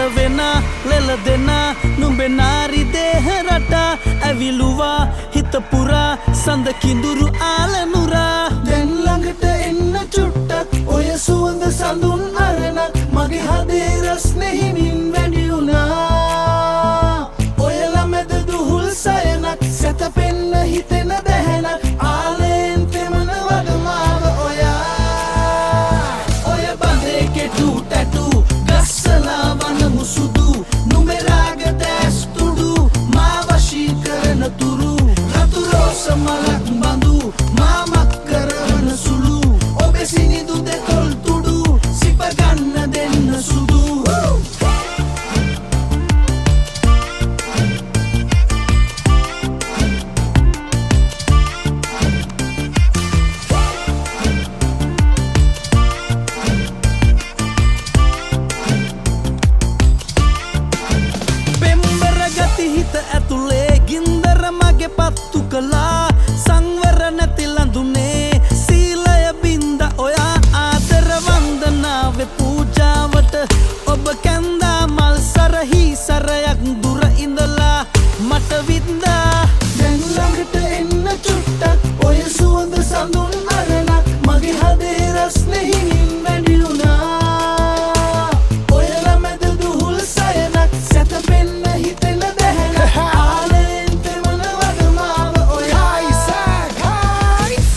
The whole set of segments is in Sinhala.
පෙලවෙන ලෙල දෙන නුඹේ නාරි දේහ රටා ඇවිලුවා හිත පුරා සඳ කිඳුරු ආල නුරා. දැන් ළඟට එන්න චුට්ටක්, ඔය සුවඳ සඳුන් අරණක් මගේ හදේ රස්නෙ හිමින් වැඩි වුණා. ඔය ළමැද දුහුල් සයනක්, සැතපෙන්න හිතෙන දැහැනක්, ආලයෙන් තෙමන වගමාව ඔයා. ඔය බඳේ කෙටු ටැටු ගස්සලා වනමු සුදු, නුඹේ රාග දැස් තුඩු මා වශී කරන තුරු, රතු රෝස මලක් බඳු මා මත් කරවන සුළු, ඔබේ සිනිඳු දෙතොල් තුඩු සිප ගන්න දෙන්න සුදු. පෙම්බර ගති හිත ඇතුලේ ගින්දර මගේ පත්තු කළා, සංවර නැති ලඳුනේ සීලය බින්ද ඔයා. ආදර වන්දනාවේ පූජාවට ඔබ කැන්දා මල් සරහි සරයක්, දුර ඉඳලා මට වින්දා. දැන් ළඟට එන්න චුට්ටක්, ඔය සුවඳ සඳුන් අරණක් මගේ හදේ රස්නෙ හිමින් වැඩි වුණා. ඔය ළමැද දුහුල් සයනක්, සැතපෙන්න හිතෙන දැහැනක්, ආලයෙන් තෙමන වගමාව ඔයා. Guys,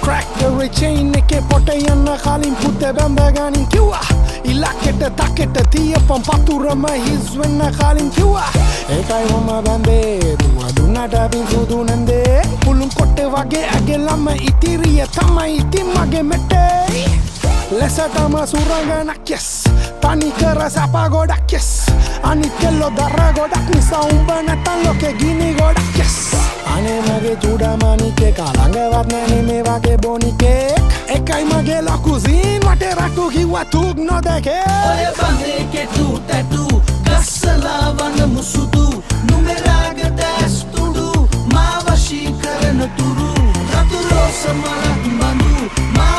crack the chain එකේ පොට යන්න කලින් පුතේ බැඳ ගනින් කිව්වා. ඉලක්කෙට තකෙට තියපන් පතුරම හිස් වෙන්න කලින් කිව්වා. ඒකයි මම බැඳේ දුව දුන්නට පින් සුදු නැන්දේ. පුළුන් කොට්ටේ වගේ ඇගේ ළම ඉතිරිය තමයි ඉතින් මගේ මෙටේ. ලෙසටම සුරංගනක්, yes, තනි කර සැප ගොඩක්, yes. අනිත් කෙල්ලෝ දර ගොඩක් නිසා උඹ නැත්තන් ලෝකෙ ගිනි ගොඩක්, yes. අනේ මගේ චූඩමණිකේ කලඟවත් නෑනේ මේ වගේ බොනිකෙක්. එකයි මගේ ලොකු සීන් වටේ රට්ටු කිව්වා තුක් නොදැකේ. ඔය බඳේ කෙටු ටැටු ගස්සලා වනමු සුදු, නුඹේ රාග දැස් තුඩු මා වශී කරන තුරු, රතු රෝස මලක් බඳු මා